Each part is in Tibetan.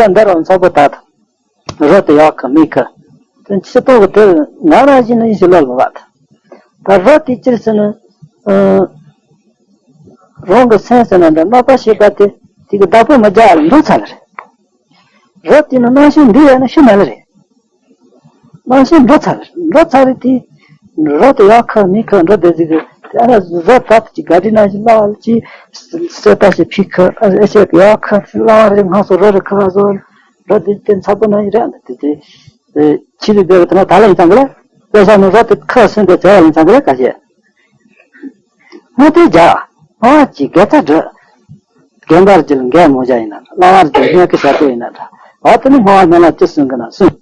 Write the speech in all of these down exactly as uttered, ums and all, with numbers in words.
འདར་བ་མཚོ་པོ་དག་དང་། རོ་དེ་ཡག་གི་མི་ཁ། དེ་ཕྱི་ཏོག་གི་དེ་ང་རང་བཞིན་ནི་ཡིན་ཞིག་ལོ་ལ་བ་དང་། ད་རོ་དེ་ཅིར་ཟིན་ནི། རང་གི་སེམས་ཟེར་ན་འདྲ་རྣམ་པར་ཤེས་པ་དེ་དེ་གི་བདག་པོ་མི་རྒྱག་ལ་འགྲོ་ཚར་ལ་རེད། རོ་དེ་ནི་རྣམ་ཤེས་འདུས་ཡོད་ན་ཤི་མེད་ལ་རེད། རྣམ་ཤེས་འགྲོ་ཚར་རེད། འགྲོ་ཚར་རེད་དེ། རོ་དེ་ཡག་ཁ་མི་ཁ་འགྲོ་བསྡད་ཟིག་གི་དེ་ཨ་ན་རོ་ད་ཅི་ག་དྲི་ན་ཞིག་ལ་ཅི་སེ་ད་ཞིག་ཕི་ཁ་ཨ་ཨེ་ཤེས་ཡག་ཁ་ལ་རེད། ང་སོ་རོ་རེ་ཁ་ཁ་སོ་རོ་དེ་དེ་ཚ་པོ་ན་ཡི་རེད་དེ་དེ། ཕྱི་རིག་པའི་དེ་ན་ད་ལ་ཡིན་ཙང་གི་ལ་དཔེ་ཤ་ནི་རོ་དེ་ཁ་སོན་དེ་བྱ་བ་ཡིན་ཙང་གི་ལ་ག་ཞེས། སྔོན་དེ་རྒྱ་སྔོན་གྱི་དགེ་རྩ་འདྲ། རྒན་པར་གྱི་ལ་འགས་མོ་བྱ་ཡིན་ན་འདྲ། བླ་བར་གྱི་སྔོན་གྱི་བྱ་དེ་ཡིན་ན་འདྲ། བ་དེ་ནི་སྔོན་མ་ལ་ཅི་སུན་གི་ན་སུན།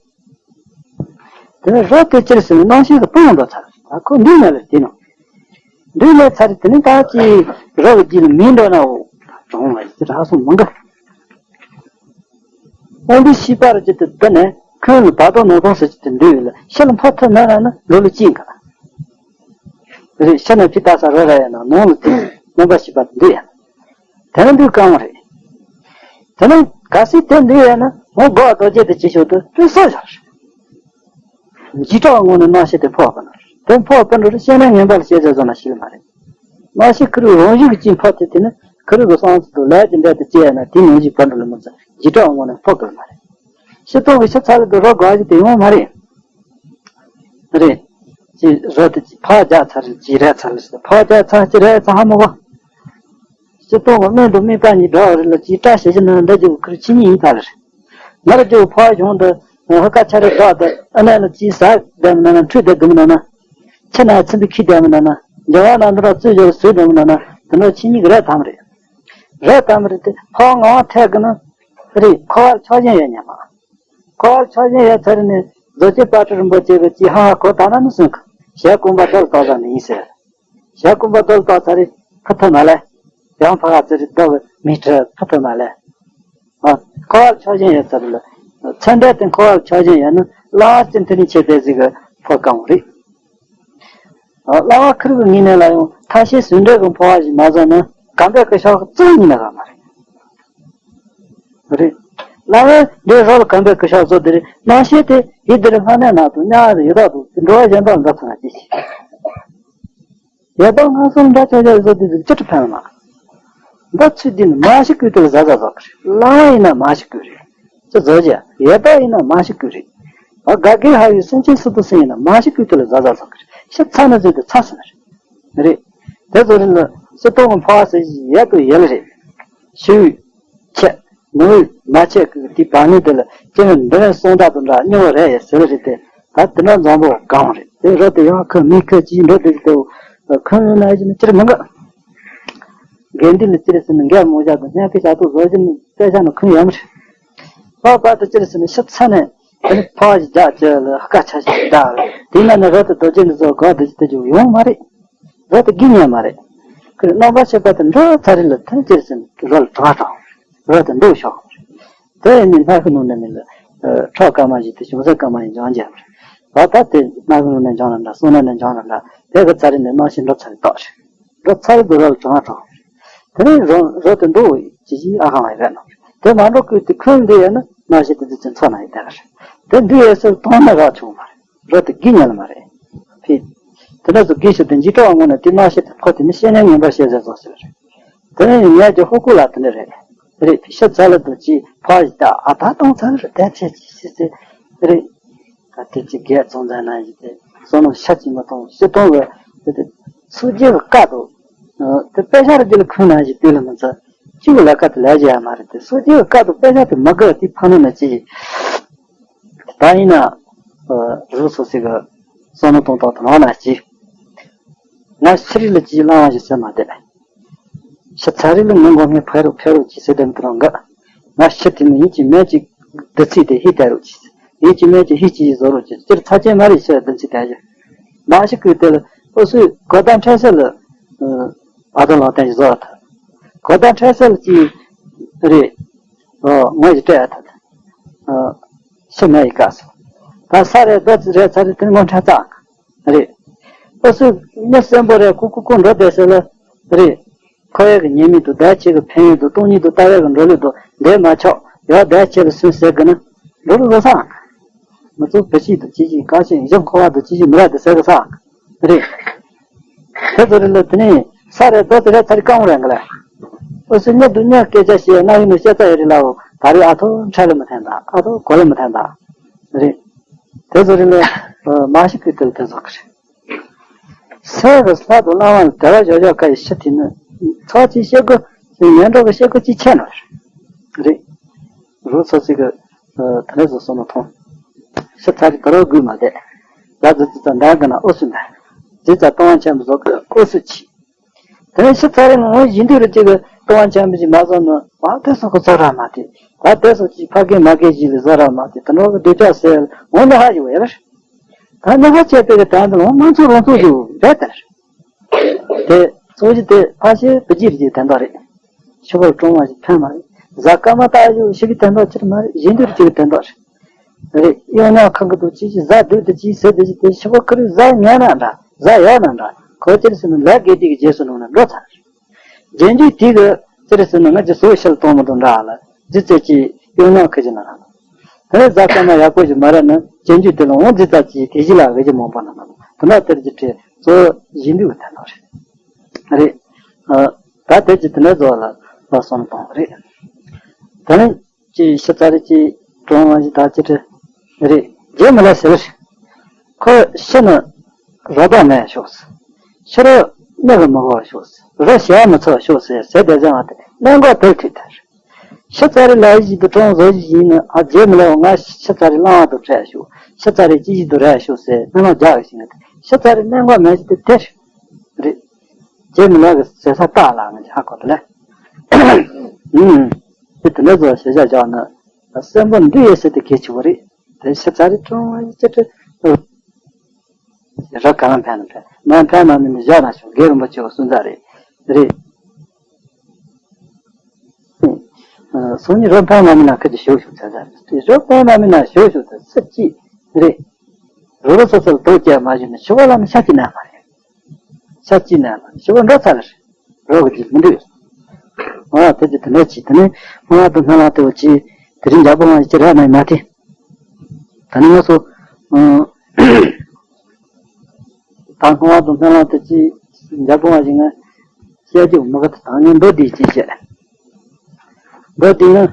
དེ་ནི་རོ་དེ་ཅིར་སུན་རྣམ་ཤེས་ཀྱི་སྤང་འགྲོ་ཚར། ད་ཁོ་འདུས་ན་ལ་དེ་ནོ། འདུས་ལས་ཚར་དེ་ནི་ད་ཅི་རོ་གི་རྒྱུད་ལ་མིན་འགྲོ་ན་འོ། གྲོང་བ་ཡི་ར་སོང་མང་གི། དབང་པོའི་ཤེས་པ་རུ་ཅི་སྟེ་འདི་ནས་ཁོན་ལ་བར་དོ་ནོར་དོན་ཟེར་ཅི་སྟེ་འདུས་ཡོད་ལ་ཕྱི་ལ་འཕོ་ཐུབ་མེད་ན་ནི་འགྲོ་ལུགས་ཅི་ཡིན་ག་རེད། ཕྱི་ནས་ཕྱི་ལྟ་ས་རོ་ར་ཡ་ན་ནང་ལ་དེ་རྣམ་པར་ཤེས་པ་དེ་འདུས་ཡ། དེ་ནི་འདུས་གང་རེད། དེ་ནི་གལ་སྲིད་དེ་འདུས་ཡ་ན་འོ་འགོག་རྡོ་རྗེ་དེ་ཅི་ཤོག་ཏུ་སྤྲུལ་སོ་བཞག་རེད། འཇིགས་སྐྲག་ངང་ནས་རྣམ་ཤེས་དེ་འཕོ་བ་ནོ། དེ་འཕོ་བ་ནོ་རེ་ཤེས་ན་ངན་པ་ལ་ཤེས་བྱ་བཟོ་ན་ཤེས་ལ་མ་རེད། རྣམ་ཤེས་ཁུ་རུ་རང་བཞིན་གྱི་ཅིག་འཕོ་དེ་དེ་ནི་ཁུ་རུ་གི་སང་ཚུལ་དུ་ལས་ཀྱི་འབྲས་དེ་སྐྱེ་ཡ་ན་དེ་ནང་བཞིན་བར་འགྲོ་ལ་མི་ཚ་འཇིགས་སྐྲག་ངང་ནས་འཕོ་དགོས་མ་རེད། ཤི་སྟོང་གི་ཤི་ཚར་དུ་རོ་དགོས་ཀྱི་དེ་ཡོང་མ་རེད། རེད། ཅི་རོ་དེ་ཅི་ཕག་རྒྱག་ཚར་ཅི་རེད་ཚར་ལ་ཕག་རྒྱག་ཚར་ཅི་རེད་ཚར་ཧ་མོ་བ། སྤྱི་སྟོང་གི་སྨན་དང་སྨན་པ་གཉིས་འདྲ་བ་རེད་ལ་ཅིའི་བཀྲ་ཤིས་ཤིན་ན་འདི་རྒྱུ་ཁུར་ཆི་གཉིས་ཡིན་པ་རེད། ང་ར་རྒྱུ་ཕོ་བ་གཞུང་དུ་ཧ་ཀ་ཆ་རེ་བདག་དུ་ཨ་ནེ་ལ་ཅིའི་ཟ་བསྡད་མི་ན་ན་འཁྲུད་བསྡད་དུ་མི་ན་ན། ཆི་ན་ཚིམ་པའི་ཁྱི་བསྡད་མི་ན་ན་འཇོ་བ་ན་འདི་ར་བཙོས་བཞག་ཟོས་བསྡད་མི་ན་ན་དེ་འདྲ་ཆི་གཉིས་ཀྱི་རེད་དམ་རེད། རེད་དམ་རེད་དེ་ཕོ་བ་ངང་བ་ཐད་ཀྱི་ན་རེད་ཁོ་བར་ཆོག་ཞེན་ཡོད་ཉམས་མ། ཁོ་བར་ཆོག་ཞེན་ཡོད་ཚར་ནས་རྡོ་རྗེ་དཔལ་སྤྲུལ་རིན་པོ་ཆེ་གི་ཅིའི་ཧ་ཧ་གོ་ད་ན་ནི་གསུང་གི་ཞལ་དཀོན་པ་རྡོ་ལ་བཏགས་ས་ནི་ཡིན་ཟེར། ཞག་དཀོན་པོ་རྡོ་ལ་བཏགས་ཚར་རེད། ཕུ་ཐུ་མ་ལས། ཡང་ཕ་ག་ཚེ་རིག་རྡོ་གི་མི་ཁྲི་ཕུ་ཐུ་མ་ལས། ཨ། འཁོར་བ་ཆོག་ཞེན་ཡོད་ཚར་རེད་ལ། ཚེ་འདས་དེ་འཁོར་བ་ཆོག་ཞེན་ཡོད་ན་བླ་མ་སྤྱི་མཐུན་ནི་ཆེ་དེ་ཟིག་གི་ཕོ་གང་རེད། ཨ། བླ་མ་ཁིར་གི་ངོས་ནས་ལ་ཡང་ཐ་ཤལ་ཟུང་འབྲེལ་གི་འཕོ་བ་ཞིག་མ་བཟོ་ན་གང་འདོད་གི་ཕྱོགས་གཙང་ཉིད་ན་ག་མ་རེད། རེད། བླ་མས་འདི་རོ་ལ་གང་འདོད་གི་ཕྱོགས་བཟོ་དེ་རེད། རྣམ་ཤེས་དེ་ཡིད་དེ་རེད་ལྷ་ནས་ན་དུ་ཉག་རེ་ཡོད་དག་ཏུ་འགྲོ་བ་གཞན་དག་འདྲ་ཚང་ཅི་ཞིག་ཡོད་དག་ངན་སོང་འདྲ་ཆོག་ཆོག་བཟོ་དེ་ཟིག་ཅི་ཏུ་ཕན་མ། འདི་ཚུལ་འདི་ནི་མ་ཤི་ཀུན་ཏུ་ལ་ཟ་ཟ་བཟོ་གི་རེད། བླ་མ་ཡིན་ན་མ་ཤི་ཀུན་རེད། ཅི་བཟོ་བྱ་ཡོད་དག་ཡིན་ན་མ་ཤི་ཀུན་རེད། ཨ་ག་གེ་ཧ་ཡུ་སེམས་ཅན་སུ་དུ་སེམས་ཡིན་ན་མ་ཤི་ཀུན་ཏུ་ལ་ཟ་ཟ་བཟོ་གི་རེད། ཤི་ཚ་ན་ཟེར་དུ་ཚ་སོང་རེད། རེད། དེ་ཚོ་རིང་ལ་སྤྱི་སྟོང་གི་འཕོ་བ་ཟེར་བཞིན་ཡལ་དུ་ཡལ་རེད། ཤི་བའི་ཆད། ནོར་བའི་མ་ཆད་ཀྱི་དེའི་བར་ནི་དེ་ལ་ཅི་ནས་འདི་ནས་སོང་དག་ཏུ་འདྲ་སྨྱོ་བ་རེད་ཡ་ཟེར་རེད་དེ། ད་དེ་འདྲ་འཛོམས་པོ་གང་རེད་དེ་རོ་དེ་ཡང་ཁ་མི་ཁ་ཅིག་འགྲོ་དེ་དེ་ཁོན་ལ་ན་ཡ་ཅི་ནས་ཅིར་མི་འགའ། དགེ་འདུན་ལ་ཅིར་ཟིན་ནས་འགས་མོ་བཞག་དང་སྙན་ཁི་བྱ་ཐུག་བཟོ་བཞིན་དཔེ་ཆ་ནང་ཁུན་ཡོད་མ་རེད། པ་པ་དུ་ཅིར་ཟིན་ནས་ཤི་ཚ་ནས། དེ་ནི་ཕ་ཞིག་རྒྱག་ཅེས་ལ་དཀའ་ཆ་ཞིག་བདག་དེ་ན་ནི་རོ་དེ་རྡོ་རྗེ་འདི་ཚོ་གོ་བདེ་ཅི་དེ་ཅིག་ཡོང་མ་རེད། རོ་དེ་དགེ་ཉེས་མ་རེད། ཁོས་རྣམ་པར་ཤེས་པ་དེ་འགྲོ་ཚར་རེ་ལ་ཐོན་ཅེས་ཟིན་རོ་ལ་དྲང་དྲང་། རོ་དེ་འདུག་ཤོག་དེ་ནི་སྣ་ཁུ་ནུ་ནི་མི་ལ་ཁྲག་སྐར་མ་ཞིག་དེ་བྱུང་ས་སྐར་མ་ཡིན་ལྗང་རྒྱག་རེད། བ་ད་དེ་སྣ་ཁུ་ནུ་ནི་ལྗང་ར་འདྲ་སོང་ན་ནི་ལྗང་ར་འདྲ་དེ་གི་ཚར་རེ་ནི་རྣམ་ཤེས་འགྲོ་ཚར་རེ་རྟོགས་རེད། འགྲོ་ཚར་རེ་དུ་རོ་ལ་དྲང་དྲང་། དེ་ནས་རོ་རོ་དེ་འདུག་ཅི་ཞིག་ཨ་ཁང་ཡི་རེད་ནོ། དེ་མ་འགྲོ་ཁུལ་དེ་ཁུལ་འདི་ཡོད་ན་རྣམ་ཤེས་དེ་དུས་ཚོད་འཚོ་ན་ཡི་དེ་ག་རེད། དེ་འདུས་ཡོད་སར་གཏོང་ན་རག་བྱུང་མ་རེད། རོ་དེ་དགེ་ཉེ་ལ་མ་རེད། ཕི། དེ་འདྲ་ཚོ་དགེ་ཞིག་དེ་འཇིགས་སྐྲག་ངོ་ནས་དེ་རྣམ་ཤེས་དེ་ཁོ་དེ་ནི་ཤེས་ནས་ངན་པ་ཤེས་ཟེར་ཚོ་ཟེར་རེད། དེ་ནས་ངས་ཀྱི་ཧུ་ཀུ་ལ་དེ་འདྲ་རེད། རེད་ཕི་ཤ་ཚ་ལ་དུ་ཅི་ཕ་ཡི་ད་ཨ་ད་གཏོང་ཚར་རེད་དེ་ཚེ་ཅི་ཤི་ཚེ། རེད། ད་དེ་ཅི་རྒྱས་ཙོང་ཙང་ན་ཡི་དེ་བསོད་ནམས་ཤ་ཅི་མ་གཏོང་ཤི་གཏོང་གི་དེ་དེ་ཚུགས་རྒྱུ་གི་དཀའ་དུ། དེ་དཔེ་ཤ་ར་རྒྱུ་ལ་ཁུན་ན་ཞིག་དུས་ལ་མི་ཚ། གཅིག་གི་ལས་ཀ་དེ་ལས་བྱེད་ཡ་མ་རེད་དེ་སོ་སྐྱེ་གི་དཀའ་དུ་དཔེ་ཆ་དེ་མ་དགོས་དེ་ཕ་ནུ་ན་ཅི། ད་ཡིན་ན། རུ་སོ་སི་གི་བསམ་བློ་གཏོང་སྟངས་དེ་ནང་ན་ཅི། ང་ཤི་རིགས་ལ་ཅི་བླང་བ་ཞིག་ཟེར་མ་བསྡད། ཤི་ཚ་རིགས་ལ་ངན་གོ་ངན་ཕེ་རུ་ཕེ་རུ་ཅི་ཟེར་དེ་མི་དེ་རང་ག་ང་ཤི་དེ་ནི་ཡིན་གཅིག་མེད་གཅིག་བདུད་རྩི་དེ་ཧི་དལ་རུ་ཅི། ཡིན་གཅིག་མེད་གཅིག་ཧི་ཅི་ཞིག་བཟོ་རུ་ཅི་སྤྱིར་ཚ་ཅན་མ་རེད་ཤི་བདུད་རྩི་དལ་ཞིག་མ་ཤི་ཀུའི་དེ་ལ་ཨོ་སུའི་གོ་ད་འཕྲལ་སེལ་ལ། ཨ་དོ་ལོ་དན་ཞིག་བཟོ་ཐལ། གོ་ད་འཕྲལ་སེལ་ཅི་རེད། ཨོ་ངོ་ཞིག་སྤྲད་ཐལ། ཨོ་ཤི་མེད་ཡི་ག་སོ། ད་ས་རེད་རྡོ་ཅི་རེད་ཚ་རེད་དེ་ངོ་འཕྲལ་ཙག་རེད། ཨོ་སུའི་མི་སེམས་པོ་རེད་ཁུ་ཁུ་ཁུ་འགྲོ་བསྡད་སེ་ལ་རེད། འཁོར་བའི་གི་ཉེས་དམིགས་དང་བདག་བསྐྱེད་ཀྱི་ཕན་ཡོན་དང་སྟོང་ཉིད་དང་ལྟ་བའི་གི་འགྲོ་ལུགས་དང་འདས་མ་ཆོག་ཡོད་བསྡད་ཆེ་ལ་སུན་ཟེར་གི་ན། འགྲོ་རུ་བཟོ་ས། མི་ཚོ་བུ་གཅིག་ཏུ་ཅི་ཅི་ཀ་ཤི་ཡིན་ཞབས་འཁོར་བ་དུ་ཅི་ཅི་མི་ར་དུ་ཟེར་གི་ས། རེད། དེ་ཚོ་རེད་ལ་དེ་ནས་ས་རེད་རྡོ་དེ་རེད་ཚ་རི་ཀང་རེད་གི་ལ། འུ་སུ་མྱུར་དུ་མྱུར་སྐད་ཆ་བཤད་ན་ཡིན་ནི་བཤད་ཚ་ཡོད་རེད་ལ། འོ་ད་རེད་ཨ་ཐོ་འཕྲལ་ལ་མི་འཐེན་ད་ཨ་ཐོ་གོ་ལ་མི་འཐེན་ད། རེད། དེ་ཚོ་རེད་ལ། མ་ཤི་ཀི་དེ་ལ་དེ་ཚོ་གི་རེད། སེམས་ཀྱི་ལྷ་དང་བླ་མ་ལ་དད་པ་བཞག་བཞག་ཁ་ཡི་ཤི་དེ་ནི། ཚོགས་ཀྱི་བཤད་སྒོ་ཞིག་ངན་གྲོགས་ཀྱི་བཤད་སྒོ་ཅིག་ཆད་ནོ་རེད། རུ་ཚོ་ཚིག་གི་དེ་ཚོ་སོ་ནོ་མཐོང་། ཤི་ཚ་རི་དོ་རོ་དགོས་མ་བསྡད། ལ་ཛི་ཙི་ཙ་འདང་གི་ན་ཨོ་སུ་འདང་། ཛི་ཙ་ཏོང་ཆེན་པོ་ཟོ་གི་ཨོ་སུ་ཆི། དེ་ནས་ཤི་ཚ་རི་ངོ་བཞི་འདུས་རུ་ཅིག་གི་ཏོང་ཆེན་པོ་ཞིག་མ་ཟོ་ནོ་བ་དེ་སོ་གི་ཚོ་ར་མ་དེ། བ་དེ་སོ་ཅིག་ཕ་གི་མ་གི་ཞིག་ལ་ཟོ་ར་མ་དེ་དེ་ནོ་གི་སྡེ་ཆ་སེ་ངོ་ནི་ཧ་ཡོ་ཡ་རེད། ད་ནི་ཧ་ཆད་པའི་གི་དོན་དུ་ལོ་མང་ཚོགས་རང་ཚོགས་ཞུ་རེད་དེ། དེ་ཚོགས་ཀྱི་དེ་ཕ་ཤེས་བུ་རྒྱུད་ཀྱི་དོན་དག་རེད། ཤི་བོར་ཀྲོང་བ་ཞིག་ཕན་མ་རེད། གཟའ་སྐར་མ་ལྟ་ཞུ་ཤི་གི་དོན་དག་ཅིག་མ་རེད། གཞན་དུ་ཅིག་གི་དོན་དག་རེད། རེད། གཡོན་ནག་ཁང་གི་དུ་ཅི་ཞིག་གཟའ་སྡུག་དུ་ཅི་ཟེར་དུ་ཅི་དེ་ཤི་བོ་ཁུ་རུ་གཟའ་ཉལ་ན་འདྲ་གཟའ་ཡོག་ན་འདྲ་ཁོ་ཅིར་སུ་ནི་ལས་དགེ་སྡིག་གི་རྗེས་སུ་ནང་ནས་འགྲོ་ཚར། རྗེས་འཇུག་དེ་གི་ཅི་རེད་ཟེར་ན་ང་ཅི་སོ་ཤལ་གཏོང་མི་འདུག་འདྲ་ལ་ཇི་ཙེ་ཅི་གཡོ་ཉག་ཁི་ཅི་ན་ར། དེ་ནས་གཟའ་སྐར་མ་ཡག་པོ་ཞིག་མ་རེད་ན་རྗེས་འཇུག་དེ་ལ་འོང་ཇི་ཙ་ཅི་དེ་གཞི་ལ་འོས་ཀྱི་མང་པོ་ན་ན་དེ་ན་དེར་ཅི་ཁྲེ་གཙོ་བོ་བཞི་འདུས་གི་ཐད་ནོ་རེད། རེད། ད་དེ་ཅི་དེ་ནས་བཟོ་ལ་ལ་སོང་གཏོང་རེད། དེ་ནས་ཅི་ཤི་ཚ་རེད་ཅི་གྲོང་བ་ཞིག་ད་ཅི་ཁྲེ་རེད། རྗེས་མི་ལ་ཟེར། ཁོ་ཤི་ན་རོ་དོགས་མེད་ཤོག་ཟེར། ཤི་རོ་མིག་གི་མི་གོ་ཤོག་ཟེར། རོ་ཞེ་མི་ཚོགས་ཤོག་ཟེར་ཟེར་དེ་ཟེར་བ་དེ་གནད་འགག་དེར་ཐུག་ཐལ། ཤི་ཚ་རེ་ལ་ཡི་ཞིག་ཏུ་གྲོང་བཟོ་ཞིག་ཡིན་ན་ཨ་རྗེས་མི་ལ་ང་ཤི་ཚ་རེ་བླང་བ་དུ་བྲལ་ཤོག་ཤི་ཚ་རེ་ཅི་ཞིག་ཏུ་རལ་ཤོག་ཟེར་སྨོན་ལམ་རྒྱག་ཞིག་ན་ཤི་ཚ་རེ་གནད་འགག་མེད་ཞིག་ཏུ་དེར་རེད། རྗེས་མི་ལ་གི་ཟེར་ས་རྟགས་ལ་ང་ཧ་གོ་དེ་ལ། ཨུམ། དེ་དེ་འདྲ་བཟོ་ཞེ་བྱ་བཞག་ན་སེམས་པ་འདུས་ཡོད་ཟེར་དེ་གལ་ཆེ་བོ་རེད། དེ་ཤི་ཚ་རེ་གྲོང་བ་ཡི་ཅི་ཏུ། ར་ག་ལ་ཕན་ན་ཕན་མ་ཕན་མ་མིན་ནི་བཞག་ན་ཆོག་རྒན་རིན་པོ་ཆེ་གི་གསུང་ཚག་རེད། རེད། སང་ཉིན་རོ་ཕན་མ་མིན་ན་ཁ་ཅིག་ཞོག་ཞོག་ཚ་ཚ་རེད། རོ་ཕན་མ་མིན་ན་ཞོག་ཞོག་ཚ་ཚ་ཅི་རེད། རོ་རོ་སོ་སོར་དོགས་རྒྱག་མ་བྱུང་ན་ཤི་བ་ལ་ནི་ཤ་ཅི་ན་མ་རེད། ཤ་ཅི་ན་མ་རེད་ཤི་བ་འགྲོ་ཚར་རེད། རོ་གི་ཅི་མི་འདུག་ཨ་དེ་ཅི་དེ་འདྲ་ཅི་དེ་ནི་མ་དུ་སྨན་བླ་དེ་བ་ཅི་དེ་རིང་རྒྱལ་པོ་མ་ཅི་ར་ན་མ་དེ། ད་ནི་ང་ཚོ། ད་སྔོན་མ་དང་སྨོན་ལམ་དེ་ཅི་འཇར་པོ་བ་ཞིག་ང་བཤད་རྒྱུ་མི་ག་ད་ངས་མདོ་འདི་ཅི་བཤད། མདོ་འདི་ནི་